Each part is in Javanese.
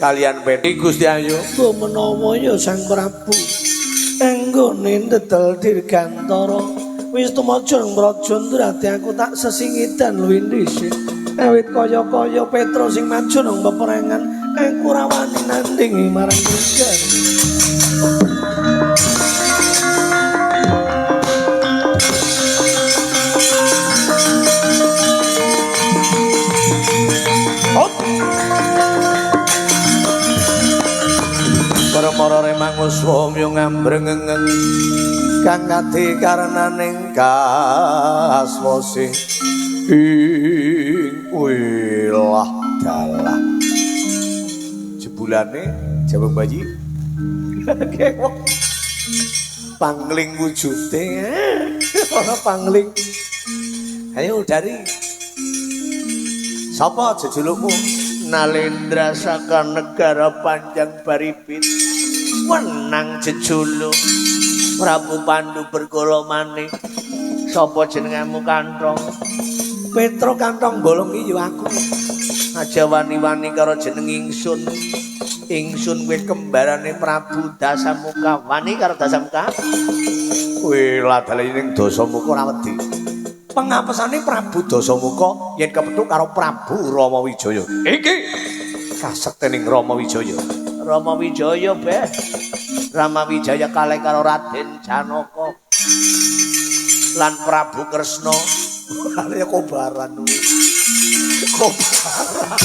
Kalian Peti Gusti Ayu. Mbok menawa ya Sang Prabu anggone ndedel dirgantara wis tumaja nang praja Ndurati aku tak sesingidan luwih dhisik. Awit kaya-kaya Petro sing maju nang peperangan aku ora wani nandingi marang Durga. Para remanguswa myo ngambrengeng kang ati karenaning kaswasi ing wilah dalah jebulane jabang bayi pangling wujude ora pangling. Ayo dari sapa jejulukmu? Nalendra saka negara Panjang Baribit wenang jejuluk Prabu Pandu Bergolo manik. Sapa jenengmu Kanthong? Petro Kanthong Bolong iki ya aku. Aja wani-wani karo jeneng ingsun. Ingsun kowe kembarane Prabu Dasamuka. Wani karo Dasamuka? Kowe ladale ning Dasamuka ora wedi. Pengapesane Prabu Dasamuka yen kepethuk karo Prabu Rama Wijaya. Iki kasektening Rama Wijaya. Rama Wijaya beh. Rama Wijaya kalih karo Raden Janaka lan Prabu Kresna. Ya kobaran kuwi. Kobaran.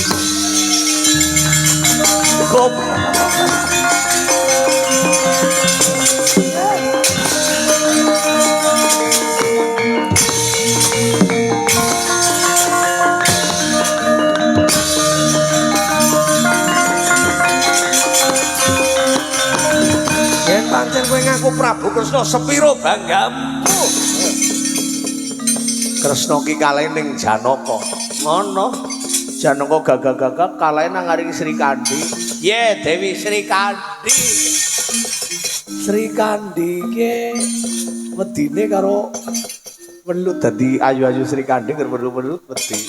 Kobaran. Yen pancen kowe ngaku Prabu Kresna sepiro banggamu? Kresna ki kalih ning Janaka. Ngono. Janaka gagah-gagah kalih nang aring Sri Kandi. Ye Dewi Sri Kandi. Sri Kandi ki wedine karo welut dadi ayu-ayu Sri Kandi nger welut-welut wedi.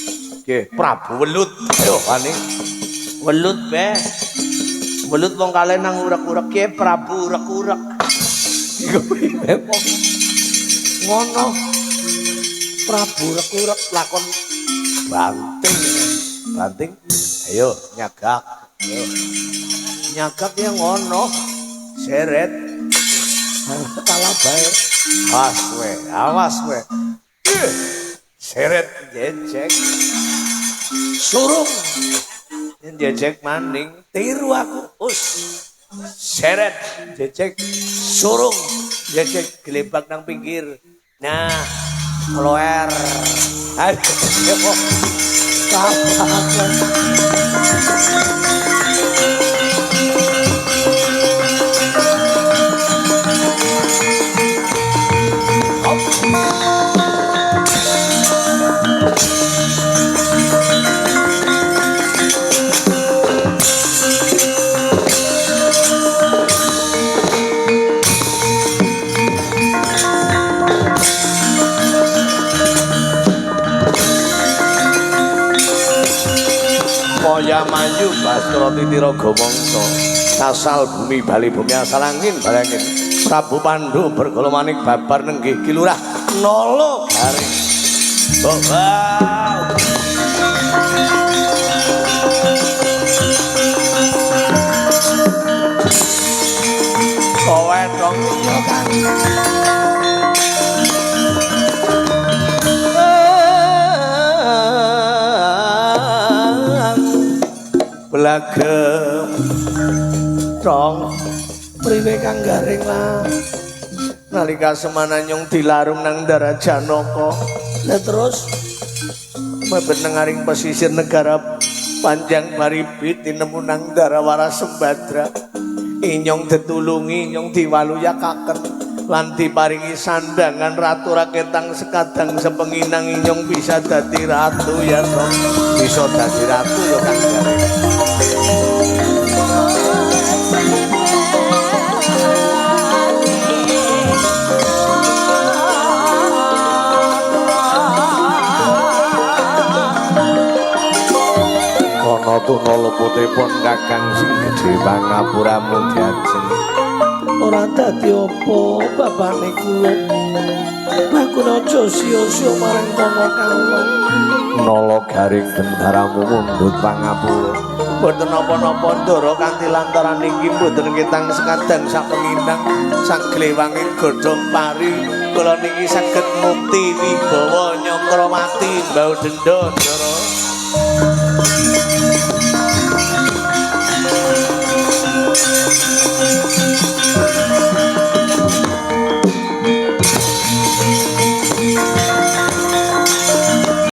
Nggih, Prabu Welut. Ayo wani. Welut be. Welut wong kalih nang urek-urek ki Prabu urek-urek. Iku priwe ngono. Prabu urek-urek lakon banting. Banting. Ayo nyagak. Ayo. Nyagak ya ngono. Seret. Kalah bae. Awas kowe, awas kowe. Seret jejek. Surung. Jejek maning, tiru aku. Us. Seret jejek surung jejek gelebak nang pinggir. Nah, keluar. Ayo. Maya mayu Baskara Titiraga Wangsa kasal bumi bali bumi asal angin balangin Prabu Pandu Bergolo Manik babar nenggih Ki Lurah Nala Garing. Wow. Kowe dong iya Kang. Blagem dong priwe Kang Garing lah nalika semana nyong dilarung nang Ndara Janaka. Lah terus mebet nengaring pesisir negara Panjang Baribit tinemu nang Darawara Sembadra. Inyong ditulungi, inyong diwaluyakaken lan diparingi sandangan ratu raketang sekadang sepenginang inyong bisa dadi ratu ya dong. Bisa dadi ratu ya Kang Garing. Kono tuna luputipun Kakang sing gedhe pangapuramu diajeng. Ora dadi apa babane kula. Bakun aja sia-sia marang kono kawula. Nala garing bendaramu mundhut pangapura. Mboten napa-napa Ndara kanthi lantaran niki mboten ketang sekadang sak pengindang sak glewanging godhong pari kula niki saged mukti wibawa Nyakrawati mbau denda Ndara.